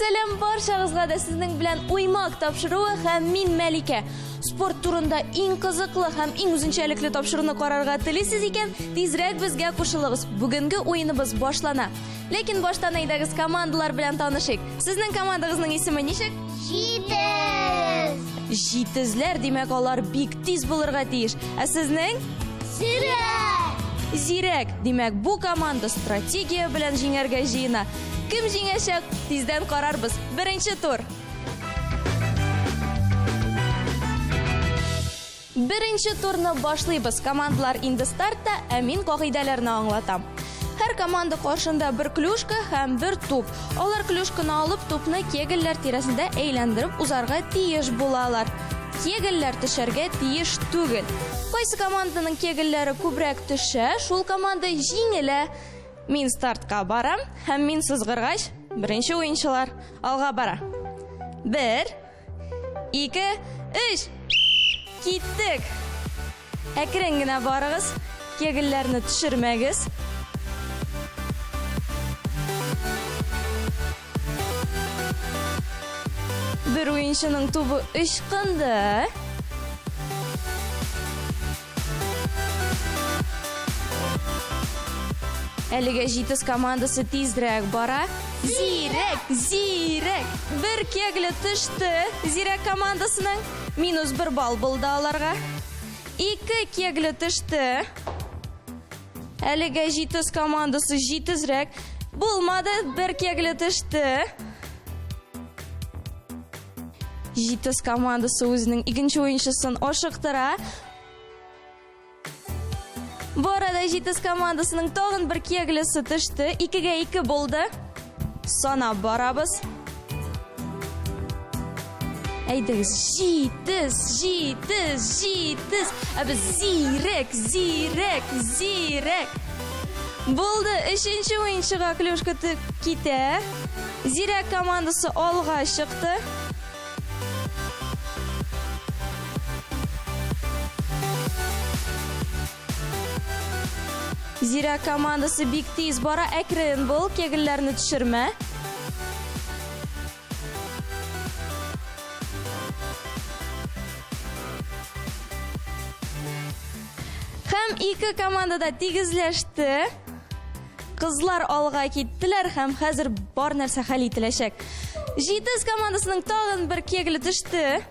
Сәлам барчагызга да сезнең белән Уймак тапшыруы һәм мин Мәликә. Спорт турында иң кызыклы һәм иң үзенчәлекле тапшыруны карарга телисез икән, тизрәк безгә кушылыгыз. Бүгенге уеныбыз башлана. Ләкин баштан әйдәгез командалар белән танышыйк. Сезнең командагызның исеме ничек? Җитез! Җитезләр, димәк, алар бик тиз булырга тиеш. Ә сезнең? Зирәк! Зирәк, димәк, бу команда стратегия белән җиңәргә җыена. Кем җиңәчәк, тиздән карарбыз. Беренче тур. Беренче турны башлыйбыз. Командалар инде стартта, ә мин кагыйдәләрне аңлатам. Һәр команда каршында бер клюшка һәм бер туп. Алар клюшканы алып, тупны кегельләр тирәсендә әйләндереп узарга тиеш булалар. Кегельләр төшәргә тиеш түгел. Кайсы команданың кегельләре күбрәк төшә, шул команда җиңелә. Мин стартка барам һәм мин сызгыргач, беренче уенчылар алга бара. Бер, ике, өч. Киттек! Әкрен генә барыгыз, кегельләрне төшермәгез. Бер уенчының тубы ычкынды. Әлегә Җитез командасы тизрәк бара. Зирәк, зирәк! Бер кегле төште Зирәк командасының. Минус бер балл булды аларга. Ике кегле төште. Әлегә Җитез командасы җитезрәк. Булмады, бер кегле төште. Җитез командасы үзенең икенче уенчысын ашыктыра. Бу арада Җитез командасының тагын бер кеглесе төште. Икегә ике булды. Санап барабыз. Әйдәгез, җитез, җитез, җитез. Ә без зирәк, зирәк, зирәк. Булды, өченче уенчыга клюшка китә. Зирәк командасы алга чыкты. Зирәк командасы бик тиз бара, әкрен бул, кегельләрне төшермә. Һәм ике команда да тигезләште. Кызлар алга киттеләр һәм хәзер бар нәрсә хәл ителәчәк. Җитез командасының тагын бер кегле төште.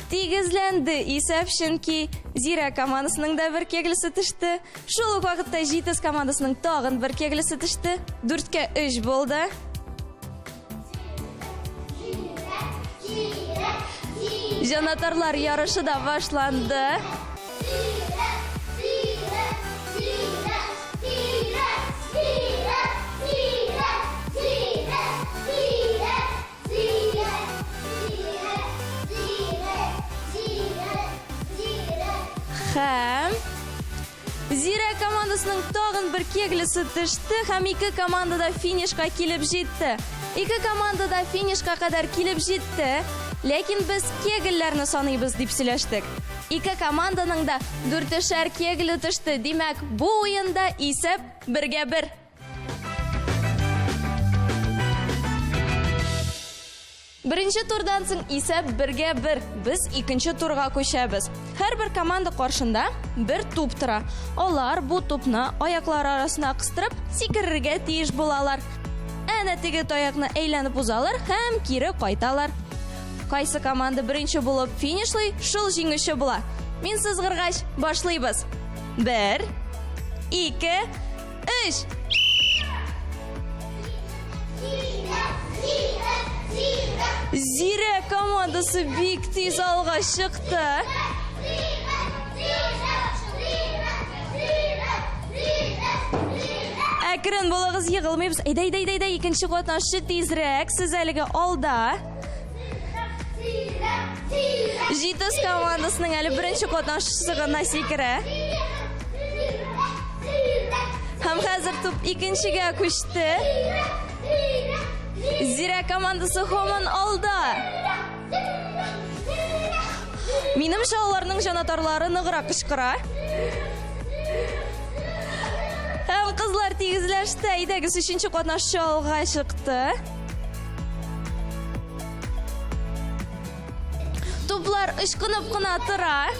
Тигезләнде исәп, чөнки Зирә командасының да бер кеглесе төште. Шул ук вакытта Җитез командасының тагын бер кеглесе төште. Дүрткә өч булды. Җанатарлар ярышы да башланды. Һәм Зирә командасының тагын бер кеглесе төште һәм ике команда да финишка килеп җитте. Ике команда да финишка кадәр килеп җитте, ләкин без кегельләрне саныйбыз дип сөйләштек. Ике команданың да дүртешәр кегле төште. Димәк, бу уенда исәп бергә бер. Беренче турдан соң исәп бергә бер. Без икенче турга күчәбез. Һәрбер команда каршында бер туп тора. Алар бу тупны аяклары арасына кыстырып сикерергә тиеш булалар. Әнә теге таякны әйләнеп узалар һәм кире кайталар. Кайсы команда беренче булып финишлый, шул җиңүче була. Мин сызгыргач, башлыйбыз. Бер, ике, өч! Зирә командасы бик тиз алга чыкты. Әкрен булыгыз, егылмыйбыз. Әйдә, әйдә, әйдә, икенче катнашчы тизрәк. Сез әлегә алда. Җитез командасының әле беренче катнашчысы гына сикерә. Һәм хәзер туп икенчегә күчте. Зирә командасы һаман алда. Минемчә, аларның җанатарлары ныграк кычкыра. Һәм кызлар тигезләште. Әйдәгез, өченче катнашчы алга чыкты. Туплар ычкынып кына тора.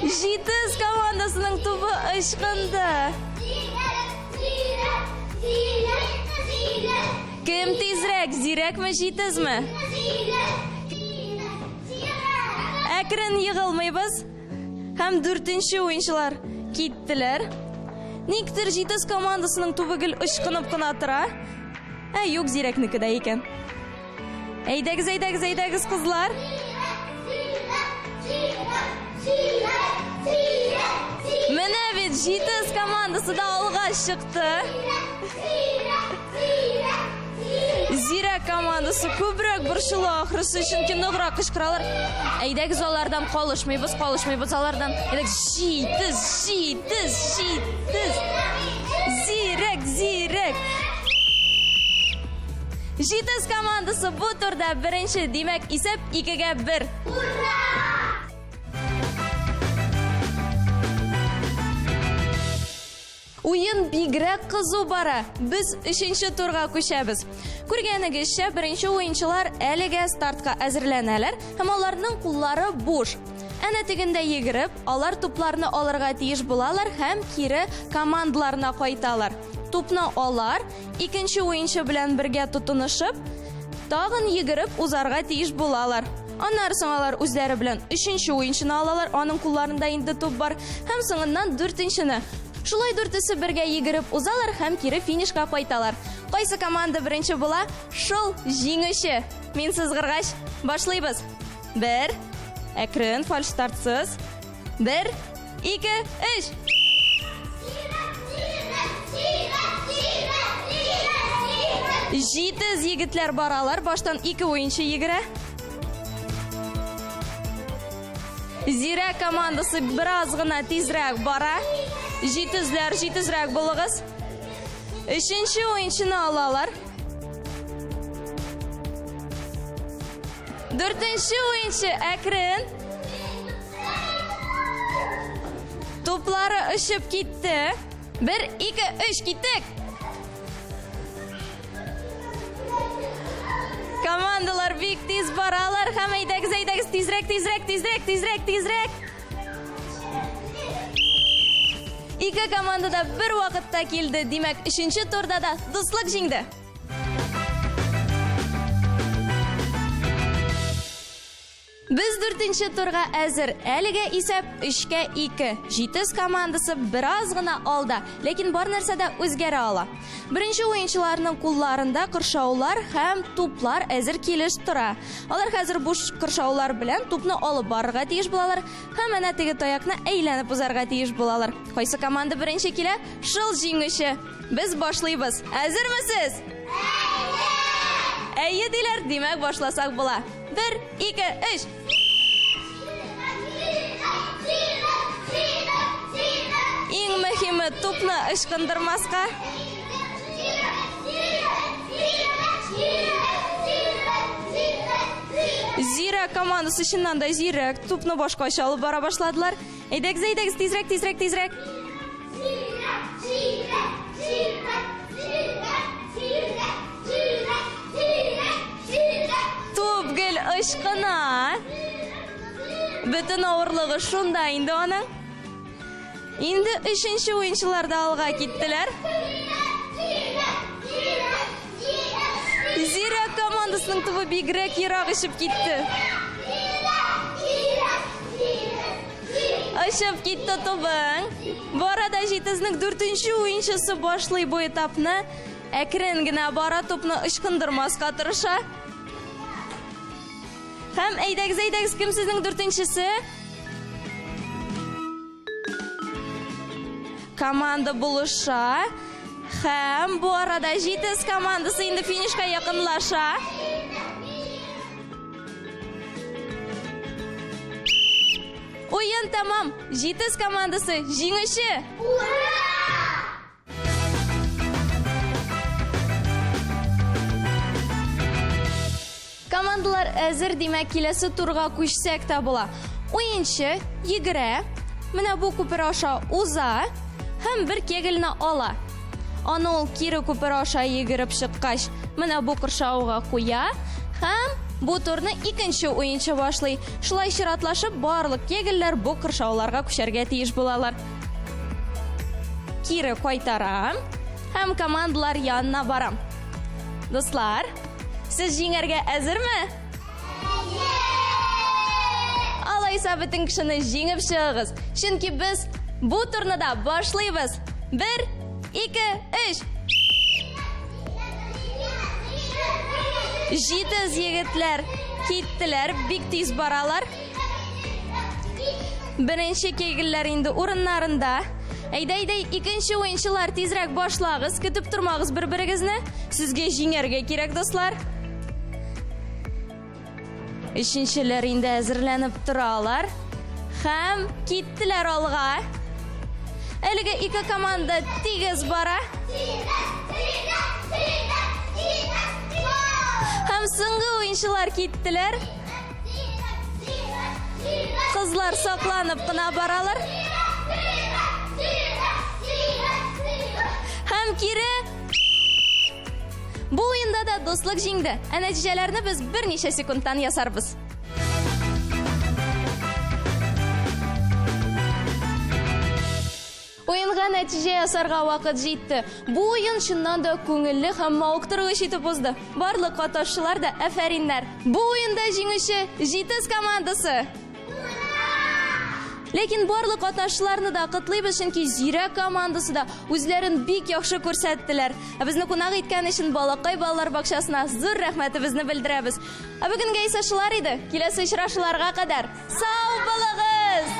Җитез командасының тубы ычкынды. Кем тизрәк, зирәкме, җитезме? Әкрен егылмыйбыз. Һәм дүртенче уенчылар киттеләр. Никтер җитез командасының тубы гел ычкынып кына тора. Ә юк, зирәкнеке дә икән. Әйдәгез, әйдәгез, әйдәгез, кызлар. Менә бит җитез командасы да алга чыкты. Зирәк командасы күбрәк борчыла ахрысы, чөнки ныграк кычкыралар. Әйдәгез алардан калышмыйбыз, калышмыйбыз алардан. Әйдәгез, җитез, җитез, җитез. Зирәк, зирәк. Җитез командасы бу турда беренче, димәк, исәп 2-гә 1. Ура! Уен бигрәк кызу бара. Без өченче турга күчәбез. Күргәнегезчә, беренче уенчылар әлегә стартка әзерләнәләр һәм аларның куллары буш. Әнә тегендә йөгереп, алар тупларны алырга тиеш булалар һәм кире командаларына кайталар. Тупны алар, икенче уенчы белән бергә тотынышып, тагын йөгереп узарга тиеш булалар. Аннары соң алар үзләре белән өченче уенчыны алалар, аның кулларында инде туп бар, һәм соңыннан дүртенчене. Шулай дүртесе бергә йөгереп узалар һәм кире финишка кайталар. Кайсы команда беренче була, шул җиңүче. Мин сызгыргач, башлыйбыз. Бер, әкрен, фальшстартсыз. Бер, ике, өч. Җитез егетләр баралар. Баштан ике уенчы йөгерә. Зирәк командасы бераз гына тизрәк бара. Җитезләр, җитезрәк булыгыз. Өченче уенчыны алалар. Дүртенче уенчы әкрен. Туплары очып китте. Бер, ике, өч, киттек! Командалар бик тиз баралар һәм әйдәгез, әйдәгез, тизрәк, тизрәк, тизрәк, тизрәк, тизрәк. Ике команда да бер вакытта килде. Димәк, өченче турда да дуслык җиңде. Без дүртенче турга әзер. Әлегә исәп 3-кә 2. Җитез командасы бераз гына алда, ләкин бар нәрсә дә үзгәрә ала. Беренче уенчыларның кулларында кыршаулар һәм туплар әзер килеш тора. Алар хәзер буш кыршаулар белән тупны алып барырга тиеш булалар һәм әнә теге таякны әйләнеп узарга тиеш булалар. Кайсы команда беренче килә, шул җиңүче. Без башлыйбыз. Әзермесез? Әйе! Әйе диләр, димәк башласак була. Бер, ике, өч. Иң мөһиме тупны ычкындырмаска. Зирәк командасы чыннан да зирәк. Тупны башкача алып бара башладылар. Әйдәгез, әйдәгез, тизрәк, тизрәк, тизрәк. Туп гел ычкына. Бөтен авырлыгы шунда инде аның. Инде өченче уенчылар да алга киттеләр. Зирәк командасының тубы бигрәк ерак очып китте. Очып китте тубың. Бу арада Җитезнең дүртенче уенчысы башлый бу этапны. Әкрен генә бара, тупны ычкындырмаска тырыша. Һәм әйдәгез, әйдәгез, кем сезнең дүртенчесе? Команда булыша. Һәм бу арада Җитез командасы инде финишка якынлаша. Уен тәмам. Җитез командасы җиңүче. Ура! Командалар әзер, димәк, киләсе турга күчсәк тә була. Уенчы йөгерә, менә бу күпер аша уза һәм бер кегельне ала. Аны ул кире күпер аша йөгереп чыккач, менә бу кыршауга куя һәм бу турны икенче уенчы башлый. Шулай чиратлашып, барлык кегельләр бу кыршауларга күчәргә тиеш булалар. Кире кайтарам һәм командалар янына барам. Дуслар, сез җиңәргә әзерме? Алайса бөтен кешене җиңеп чыгыгыз. Чөнки без бу турны да башлыйбыз. Бер, ике, өч. Җитез егетләр киттеләр, бик тиз баралар. Беренче кегелләр инде урыннарында. Әйдә, әйдә, икенче уенчылар тизрәк башлагыз, көтеп тормагыз бер-берегезне. Сезгә җиңәргә кирәк, дуслар. Өченчеләр инде әзерләнеп торалар. Һәм киттеләр алга. Әлеге ике команда тигез бара. Һәм соңгы уенчылар киттеләр. Кызлар сакланып кына баралар. Һәм кире Бу уенда да дуслык җиңде. Ә нәтиҗәләрне без берничә секундтан ясарбыз. Уенга нәтиҗә ясарга вакыт җитте. Бу уен чыннан да күңелле һәм мавыктыргыч итеп узды. Барлык катнашучылар да афәриннәр. Бу уенда җиңүче Җитез командасы. Ләкин барлык катнашучыларны да котлыйбыз, чөнки Зирәк командасы да үзләрен бик яхшы күрсәттеләр. Ә безне кунак иткән өчен Балакай балалар бакчасына зур рәхмәтебезне белдерәбез. Ә бүгенгә исә шулар иде. Киләсе очрашуларга кадәр сау булыгыз!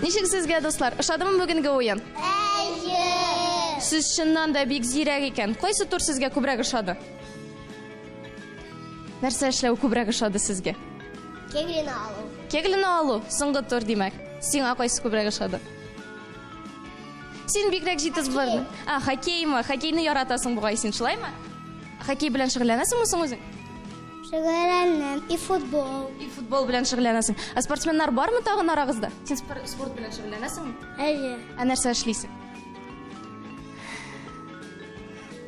Ничек сезгә, дуслар? Ошадымы бүгенге уен? Әйе. Сез чыннан да бик зирәк икән. Кайсы тур сезгә күбрәк ошады? Нәрсә эшләү күбрәк ошады сезгә? Кеглины алу. Кеглины алу, соңгы тур димәк. Сиңа кайсы күбрәк ошады? Син бигрәк җитез булардың. А, хоккеймы? Хоккейны яратасың бугай син, шулаймы? Хоккей белән шөгыльләнәсеңме соң үзең? Шөгыльләнәм. И футбол. И футбол белән шөгыльләнәсең. Ә спортсменнар бармы тагын арагызда? Син спорт белән шөгыльләнәсеңме? Әйе. Ә нәрсә эшлисең?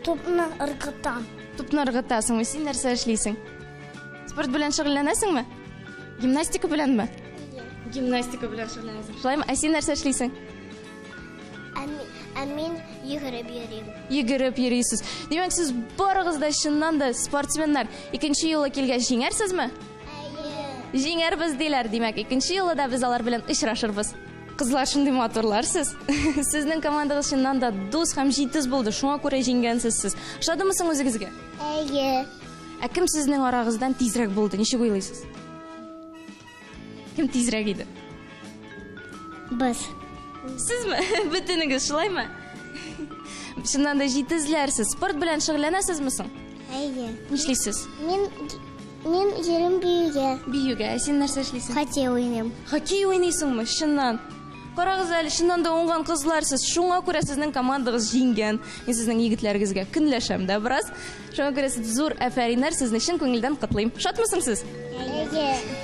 Тупны ыргытам. Тупны ыргытасыңмы? Син нәрсә эшлисең? Спорт белән шөгыльләнәсеңме? Гимнастика беләнме? Гимнастика белән шөгыльләнәсең. Шулаймы? Ә син нәрсә эшлисең? Ә мин йөгереп йөрим. Йөгереп йөрисез. Димәк, сез барыгыз да чыннан да спортсменнар. Икенче юлы килгәч җиңәрсезме? Әйе. Җиңәрбез диләр. Димәк, икенче юлы да без алар белән очрашырбыз. Кызлар шундый матурлар сез. Сезнең командагыз чыннан да дус һәм җитез булды. Шуңа күрә җиңгәнсез сез. Ошадымы соң үзегезгә? Әйе. Ә кем сезнең арагыздан тизрәк булды? Ничек уйлыйсыз? Кем тизрәк иде? Без. Сезме? Бөтенегез шулаймы? Чыннан да җитезләр сез. Спорт белән шөгыльләнәсезме соң? Әйе. Нишлисез? Мин мин йөрим биюгә. Биюгә. Ә син нәрсә эшлисең? Хоккей уйныйм. Хоккей уйныйсыңмы? Чыннан. Карагыз әле, чыннан да уңган кызлар сез. Шуңа күрә сезнең командагыз җиңгән. Мин сезнең егетләрегезгә көнләшәм дә бераз. Шуңа күрә сез зур афәриннәр, сезне чын күңелдән котлыйм. Шатмысың сез? Әйе.